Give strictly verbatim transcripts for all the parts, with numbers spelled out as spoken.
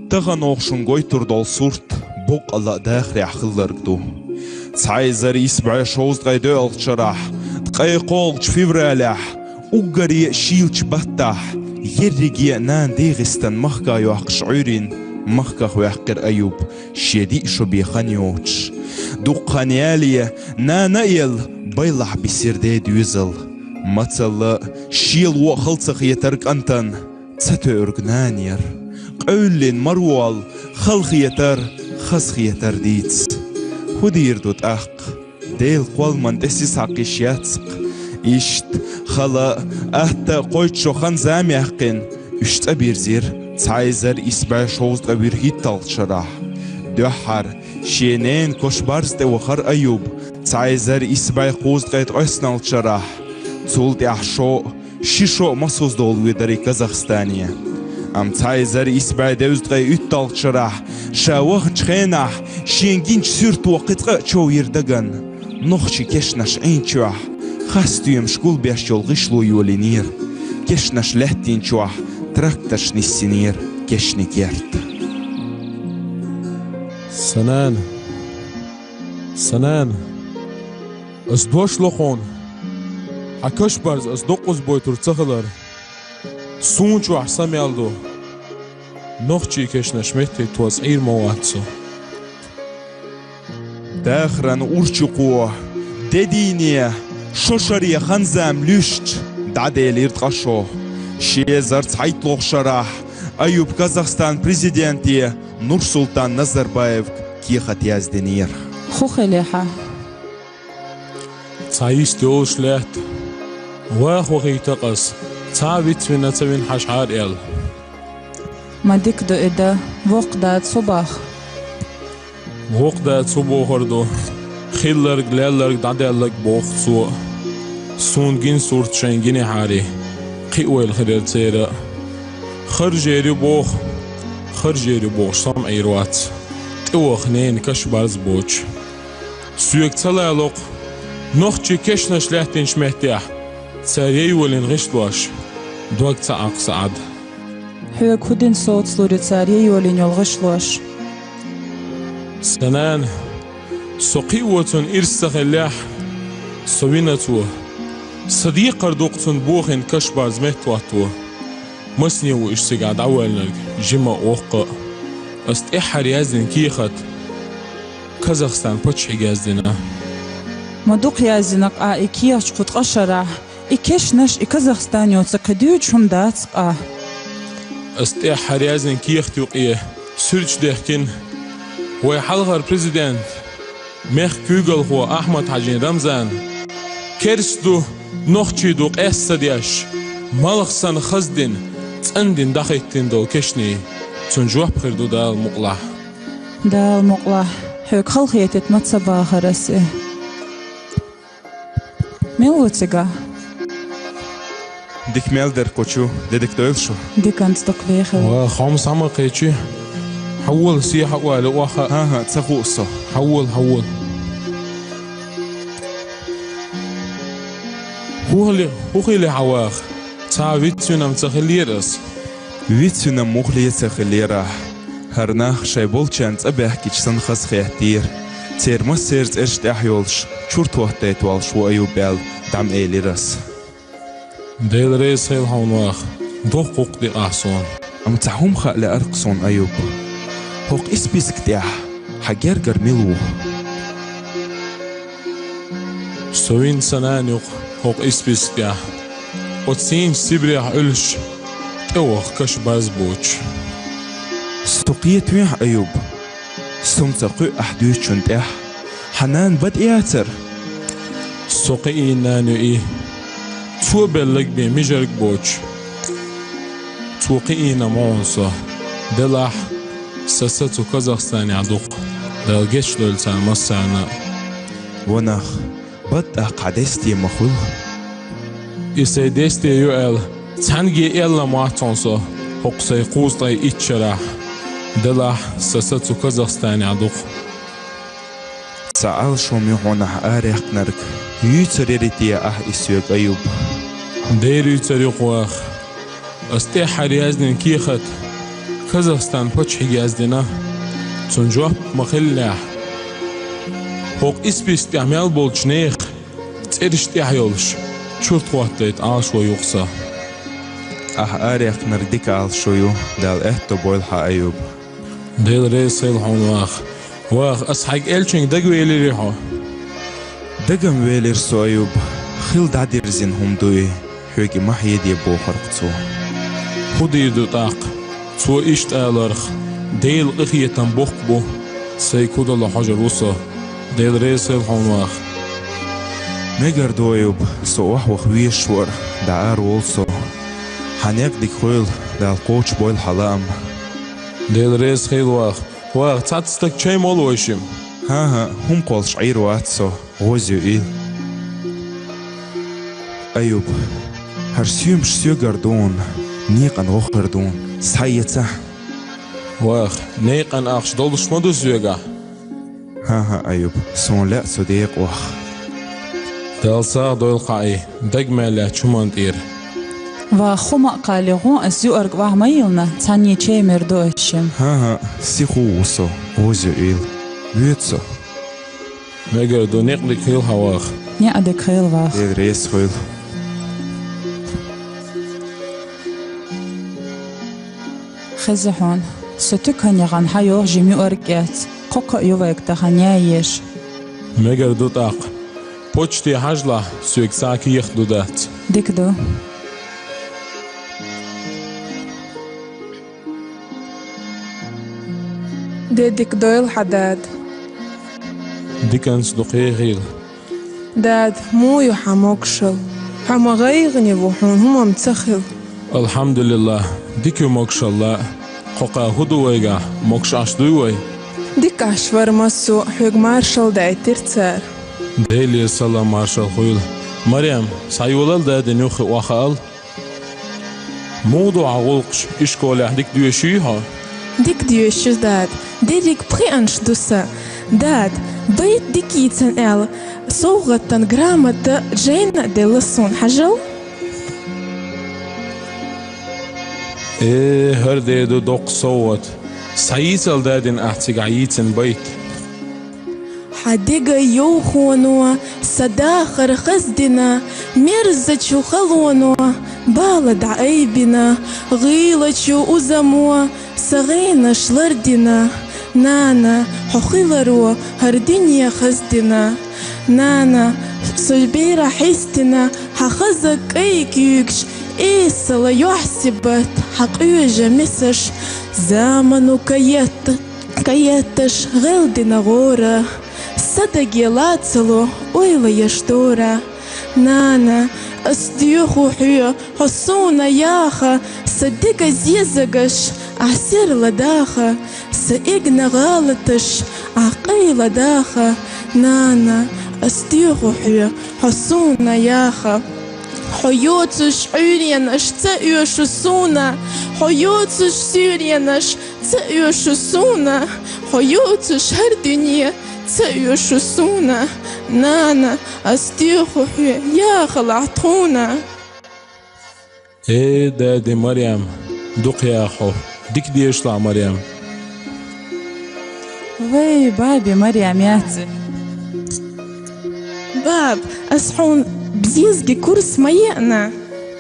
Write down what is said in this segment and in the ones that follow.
Таханах шуна гойтур дола сурт боккъала а дахарехь хилларг ду. Цхьа эзар исс бӀе шовзткъе доьалгӀачу шарахь, ткъе кхоалгӀачу февралехь, уггаре а шийлачу баттахь, ерриге а нана ДегӀастан махка йоккхуш Ӏуьйрина махках ваьккхира Аюб, шен диъ шо бен хан йоцуш. Дукха хан яле, нана а елла, байлахь бисира ден доьзал. Мацалла а, шело а хала ца хетара кӀантана, ца тоьург нана яра. Къевллина мара волу, хала хетар, хаза хетар дийца. ХӀун дийр ду тӀаккха? Делан кхолламан тӀе сиз хьакха йиш яц-кх. Иштта, хала а, атта а кхойтта шо хан-зама яьккхина, уьш цӀа бирзира цхьа эзар исс бӀе шовзткъе вуьрхӀитталгӀачу шарахь. Дуьххьара, шен ненан Кош-Барз тӀе вахара Аюб цхьа эзар исс бӀе кхузткъе ткъоьсналгӀачу шарахь. Цул тӀаьхьа шо а, ши шо а масоздовла воьдура и Казахстане. Амма цхьа эзар исс бӀе девзткъе уьтталгӀачу шарахь, ша ваханчу хенахь, шена гинчу суьрто кхин цкъа а чов йира дагна. Нохчийн кешнаш Ӏийначохь, хасстоьмаш гулбеш йолу гӀишло йолийнера. Кешнаш лаьттинчохь, тракторш ниссинера кешнийн керта. Сан нана, сан нана, ас дош ло хьуна, хьан Кош-Барз ас доккхаза бойтур ца хилар. Суна чохь са мел ду, нохчийн кешнаш меттахӀитта Ӏийр ма вац со. Дахаран урчукхо, де дийне, шо шаре хан-зама луьстуш, дӀаделира ткъа шо. Ши эзар цхьайтталгӀачу шарахь Аюб Казахстан президенте Нурсултан Назарбаевга кехат яздинера. ХӀун хили хьан? Цхьа йист йолуш лаьтта, ваха вахийта-кх ас, цхьа а вицвина ца вина хьажахьара аьлла. Ма дика ду и дан, воккха дада хӀун боху? Воккха дада хӀун бохур ду, хилларг, лелларг дӀадаьлларг боху цо. Суна гина сурт шайна гинехьара, кхиавелла хир яра церан а. Харжер ю боху, харжер ю бохуш со-м Ӏийр вац, тӀеваха ненан Кош-Барз боцуш. Соьга ца лало-кх, нохчийн кешнаш лаьттинчу меттехь, цара яйвеллина гӀишлош, дог ца Ӏаккха сан Ӏад. Хьоьга хӀун дина соцалур ю цара яйвеллина йолу гӀишлош? Сан нана, со кхиаво цунна ирс ца хиллехь, со вина цо. Сан декхар ду-кх цунна бохийна Кош-Барз меттахӀотто. Масане ву уьш цигахь дӀавоьллинарг, жима а, воккха а. Ас тӀаьххьара яздина кехат Казахстан паччахье яздина. Ма дукха яздина-кх ахь и кехаташ кху ткъа шарахь, и кешнаш, и Казахстан йоцург кхин дуьйцуш хӀума дац-кх ахь. Ас тӀаьххьара яздина кехат юкъе суьрташ дехкина вайн хьалхара президент, мехкан куьйгалхо Ахьмад-Хьаьжин Рамзана. Керста ду, нохчий ду къаьсса деш, малх санна хаздина, цӀандина дӀахӀиттина долу кешнийн, цунна жоп хир ду Дала мукъалахь. Дала мукъалахь, хьоьга халахетийта ма ца бахара ас и. Мила ву цигахь? Дика мел дара кху чу, де дика дойла шу. Диканца дукха вехала. Ва, хьомса хьа ма кхечи. Хьан вола, сехьа а вале, охьа а. ХӀан-хӀа, ца хуу со. Хьан вола, хьан вола. ХӀун хили-, хӀун хили хьан ваха? Цхьа вицвинам ца хиллера ас. Вицвинам муххале а ца хиллера ахь. ХӀара нах шайн болчарна цӀа баьхкича санна хазахеттера. Церан массеран цӀераш тӀехь йолуш, чуьра тӀетта долуш ву Аюб аьлла, дӀа ма элира ас. Дела реза хила хьуна ваха, дохку-кх дикъахь суна. Амма цхьа хӀума хаа лаьара-кх суна, Аюб. ХӀокху исписка тӀехь хьан гергара мила ву? Со вина сан нана ю-кх хӀокху исписка тӀехь. Оцу сийначу Сибрехь Ӏуьллуш, тӀеваха Кош-Барз боцуш. Со кхетавехьа, Аюб. Со-м ца кхуьу ахь дуьйцучунна тӀехь. Хьан нана бада яцара? Со кхиийна нана ю и. Цо белларг бен мижарг боцуш. Цо кхиийна ма ву со. Делахь, сан са цу Казахстанехь ду-кх. Дала гечдойла царна массарна а. Ва нах, бада тӀаккха хьан десте ма хуьлу. И сайн десте ю аьлла, цхьаьнгге а аьлла ма вац хьуна со, хӀокху сайн кхузткъе итт шарахь. Делахь, сан са цу Казахстанехь ду-кх. Цхьа Ӏалашо ю хьуна ахь араяккхинарг. Юьйцур яра те ахь и соьга, Аюб? Дера юьйцур ю-кх ваха. Ас тӀаьххьара яздина кехат Казахстан паччахье яздина, цун жоп ма хиллехь, хӀокху испис тӀехь мел болчу нехан цӀераш тӀехь йолуш, чурт хӀоттайта Ӏалашо ю-кх сан. Ахь араяьккхинарг дика Ӏалашо ю, Дала аьтто бойла хьан, Аюб. Дела реза хила хьуна, ваха. Ваха, ас хьайга элчанга дагавелирий хьо? Дагам велира со, Аюб, хила дӀадирзина хӀума ду и, хьоьга и ма хьеде бохура-кх цо. ХӀун дийр ду тӀаккха? Цо иштта аларх, Делан къинхетам боккха бу, сайга хӀун дало хьожур ву со. Дела реза хила хьуна, ваха. Мегар ду, Аюб, со охьаваха везаш вара, дӀа ара волу со. Хьан некъ дика хуьйла, Дала кхочушбойла хьан лаам. Дела реза хила, ваха. Ваха, цхьацца стаг чай молу вайшимма? ХӀан-хӀа, хӀума кхоллуш Ӏийр вац со, гӀоза ю ил. Аюб, хӀара соьмаш соьгара дуна, некъан гӀо хир дуна, схьаэца. Ваха, некъан ахча долуш ма ду соьгахь? ХӀан-хӀа, Аюб, суна лаьа со декъа ваха. Дала сагӀа дойла хьан и, дага мел лаьттачу хӀуманна тӀера. Ваха, хӀума а кхалли гӀо, ас юург охьа ма йиллина, цхьанне чай мер ду ас шимма. ХӀан-хӀа, сиха ву со, гӀоза ю ил. Воьду со. Мегар ду, некъ дика хуьйла хьан, ваха. Некъ дика хуьйла, ваха. Дела реза хуьйла. Хеза хьуна, со туьканехь хьан йогӀу жима юург эцна, кхокха а ю вайга тахана ян еш. Мегар ду тӀаккха. Почте хьажалахь, соьга схьа кехат ду дац. Дика ду. Де дика дойла хьан, дада. Диканца дукха хила. Дада, муха ю хьан могушалла? Хьо ма гӀайгӀане ву, хьуна хӀумма ца хилла. Алхьамдулиллахь, дика ю могушалла. Кхокха хӀун ду вайгахь, могуш Ӏаш дуй вай? Дика Ӏаш вара массо а, хьоьга маршалла даийтира цара. Делера салам маршалла хуьйла. Марем, схьайолал дадин юххе охьахаал. Муха ду хьан гӀуллакхаш, ишколехь дика доьшуьй хьо? Дика доьшуьйту, дада, дерриг пхиъанаш ду сан. Дада, байт дика йийцина аьлла, совгӀатана грамота, жайна а делла суна, хьажал. Э, хӀара де ду доккха совгӀат. Схьайийцал дадина ахь цигахь йийцина байт. Хьан деган йовхоно сан дахар хаздина, мерзачу халоно бала дӀаайбина, гӀийлачу узамо сан гӀенаш лардина. Нана, хьо хиларо хӀара дуьне хаздина. Нана, со берахь хьистина, хьан хаза кӀай куьйгаш, эсала юьхь-сибат, хьан къоьжа мисаш, замано каетта. Каетташ гӀелдина гӀора, сан даге лацало ойла еш дора. Нана, ас доьху хьоьга, хьо суна яха, сан деган зезагаш ахь серладаха, сан эгна гӀалаташ ахь къайладаха. Нана, ас доьху хьоьга, хьо суна яха. Хьо йоцуш Ӏуьйренаш ца оьшу суна, хьо йоцуш суьйренаш ца оьшу суна, хьо йоцуш хӀара дуьне ца оьшу суна. Нана, ас доьху хьоьга, яхалахь тхуна. Э, дади Марем, дукха яха хьо, дика дешалахь, Марем. Вай, баби Марем яц. Баб, ас хьуна безза курс ма еана.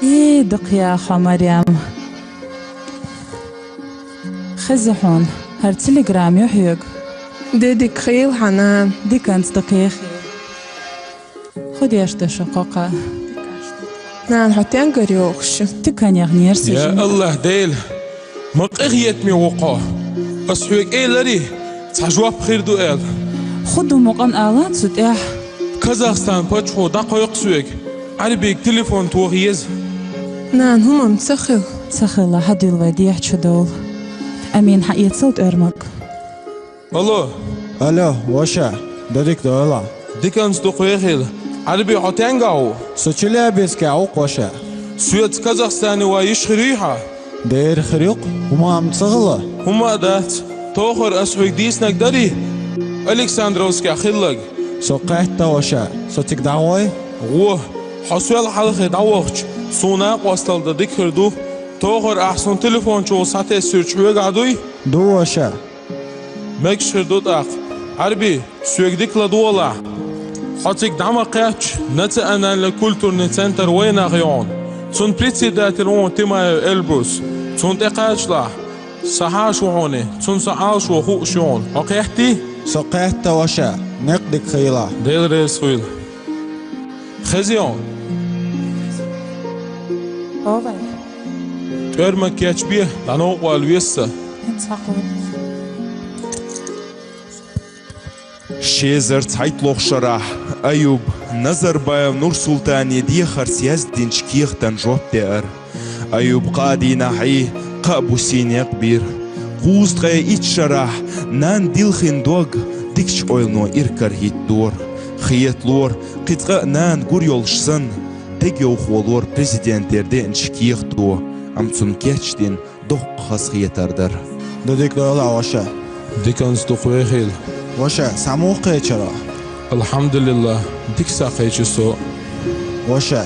Э, дукха яха хьо, Марем. Хеза хьуна, хӀара телеграмма ю хьоьга. Де дика хуьйла хьан, нана. Диканца дукха яха. ХӀун деш ду шу кхокха? Нана, хьо тенга йогӀуш ю? Туьканехь нерсаш. Я Аллах Дела, ма къинхетаме ву хьо. Ас хьоьга элирий, цхьа жоп хир ду аьлла. ХӀун ду мукъана ала цу тӀехь? Казахстан паччахьо дӀакхойкху соьга, Ӏарбийга телефон тоха еза. Нана, хӀумма ца хилла. Ца хилла, хьадуьйла вай дехьа чу довла. Амин, хьаэцал тӀоьрмаг. Алло. Алло, ваша, де дика дойла. Диканца дукха яхийла. Ӏарби, хьо тенга ву? Со Челябинскехь ву-кх, ваша. Соьца Казахстане ван йиш хир юй хьан? Дера хир ю-кх, хӀумма ца хилла. ХӀумма а дац. Тохара ас хьоьга дийцинарг дарий, Александровскехь хилларг? Со кхетта, ваша. Со цига дӀагӀой? ГӀо. Хьо сол хьалхе дӀавахча, суна накъосталла дан дика хир ду. Тохар, ахь суна телефон чу схьатесна суьрташ хьоьгахь дуй? Ду, ваша. Мегаш хир ду тӀаккха. Ӏарби, соьга дика ладогӀалахь. Хьо цига дӀа ма кхаьчча, национальный культурный центр вайнах ю хьуна. Цунна председатель ву хьуна Тимаев Эльбрус. Цунна тӀекхачалахь. Сан хьаша ву хьуна, цунна сан Ӏалашо хууш ю хьуна. Хьо кхеттий? Со кхетта, ваша. Некъ дика хуьлда. Дела реза хуьлда. Хезий хьуна? Овай. ТӀоьрмаг кечбе, дӀа новкъа вала веза сан. ХӀинца хьакхо. Ши эзар цхьайтталгӀачу шарахь Аюб Назарбаев Нурсултане дехарца яздинчу кехатан жоп деара. Аюб кхаа дийнахь, кхаа бусе некъ бира. Кхузткъе итт шарахь нанна дилхина дог дикачу ойлано иракарахӀиттадора. Хеталора, кхин цкъа а нана гур йолуш санна, дегайовхо лора президентера деанчу кехато, амма цунна кечдина доккха хазахетар дара. Ду дика дойла, ваша. Диканца дукха вехийла. Ваша, схьа муха кхечира? Алхьамдулиллах, дика схьакхечи со. Ваша,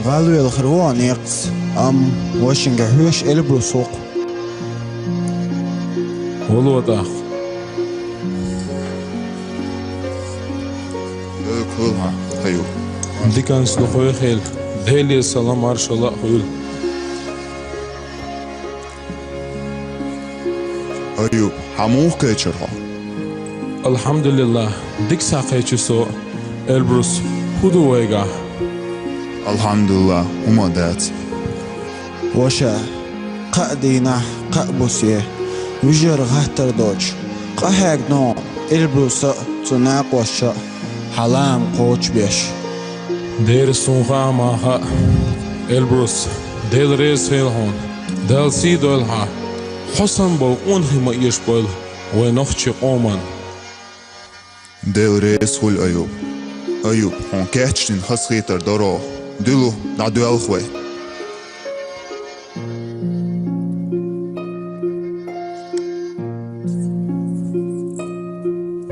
гӀалвелла хир ву хьо некъаца, амма вашинга хьоьжуш Эльбрус ву-кх. Вало тӀаккха. Ой, кхуьлхьа, Аюб. Диканца дукха вехийла, Делера салам маршалла а хуьлда. Аюб, схьа муха кхечира хьо? Алхьамдулиллах, дика схьакхечи со. Эльбрус, хӀун ду вайгахь? Алхьамдулиллах, хӀума а дац. Ваша, кхаа дийнахь, кхаа бусе, вижар гӀаттар доцуш, къахьегна Эльбруса а, цуьнан накъосташа а хьан лаам кхочушбеш. Дера, суна хаа ма хаьа, Эльбрус, Дела реза хуьлда хьуна. Дала сий дойла хьан, хьо санна болу къонахий ма эшабойла вайн нохчийн къоман. Дела реза хуьлда, Аюб. Аюб, хьуна кечдина хазахетар дара оха. Дуьлу, дӀадоьлху вай.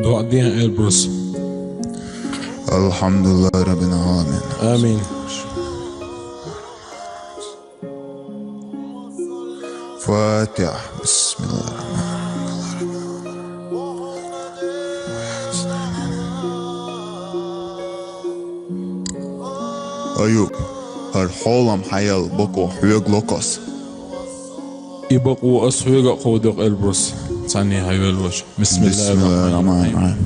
ДоӀа де, Эльбрус. Алхьамдулиллахи раббил Ӏаламин. Амин. Фатихьа. Бисмиллахир-рахманир-рахим. Аюб, хӀара хьолам хьаелла бакъо хьоьга ло-кх ас. И бакъо ас хьоьга а кховдо-кх, Эльбрус, цхьаьна хьайоьллачу. Бисмиллахир-рахманир-рахим. Бисмиллахир-рахманир-рахим.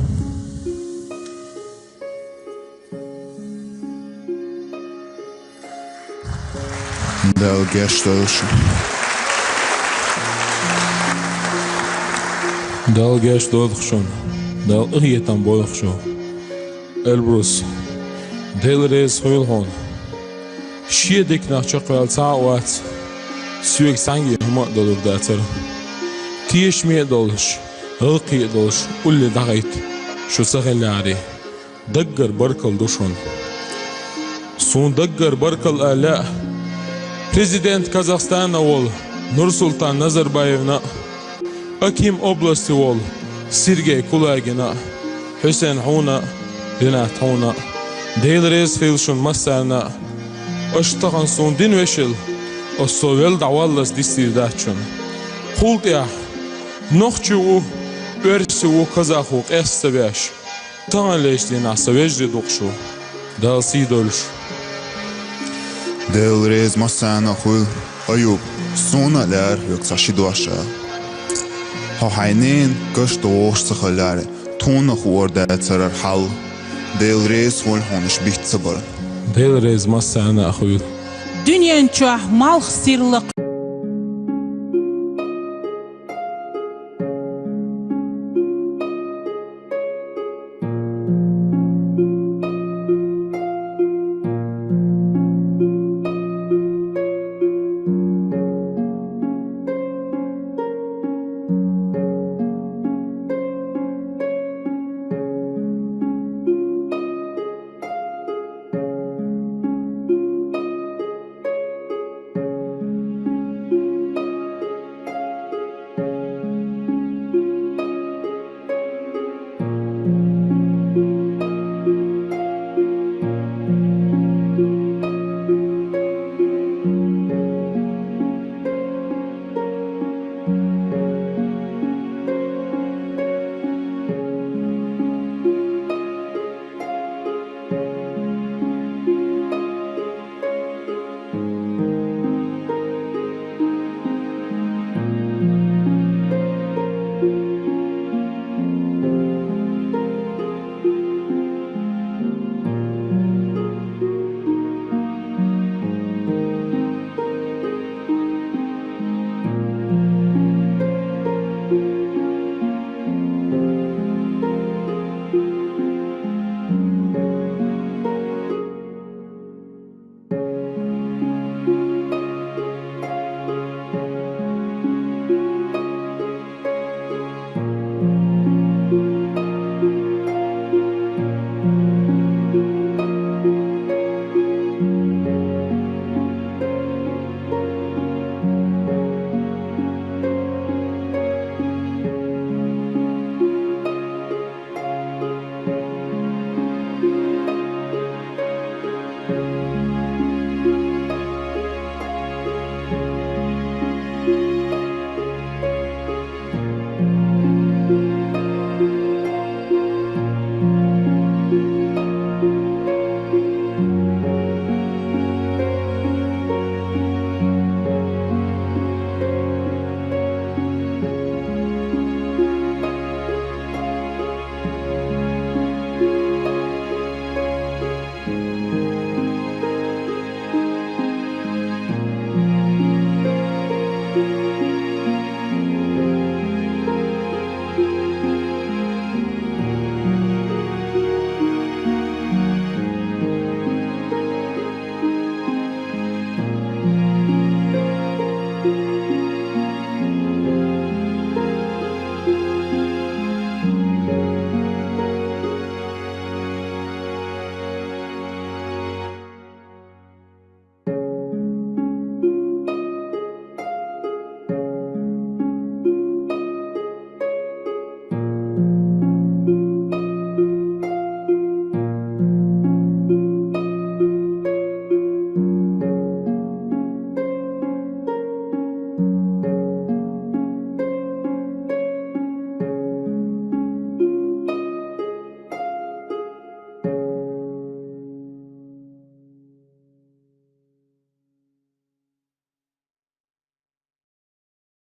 Дала гечдойла шуна. Дала гечдойла шуна. Дала къинхетам бойла шуна. Эльбрус, Дела реза хуьлда хьуна. Шен диканах чекхваьлла цхьа а вац, соьга цхьаьнгге хӀума а далур дацара. Тешаме а долуш, гӀиллакхе а долуш, улле дӀахӀитта шу ца хиллехьара. Даггара баркалла ду шуна. Суна даггара баркалла ала лаьа президент Казахстана волу Нурсултан Назарбаевна а, Аким области волу Сергей Кулагина а, Хьусен, хьуна а, Ренат, хьуна а. Дела реза хуьлда шуна массарна а. Аша тахана суна дина вешалла, аса со велла дӀаваллалц дицдийр дац шуна. Кхул тӀехь нохчи ву, оьрси ву, казах ву къаста ца беш. Таханлерчу дийнахь сан вежарий ду-кх шу. Дала сий дойла шу. Дела реза массарна а хуьлда, Аюб, суна а лаьара хьоьга цхьа ши дош ала. Хьо хьайн ненан каш дан вогӀуш ца хиллехьара, тхуна а хуур дацара хӀара хьал. Дела реза хуьлда хьуна уьш битта ца барна. Дела реза массарна а хуьлда. Дуьнен чохь малх, сирла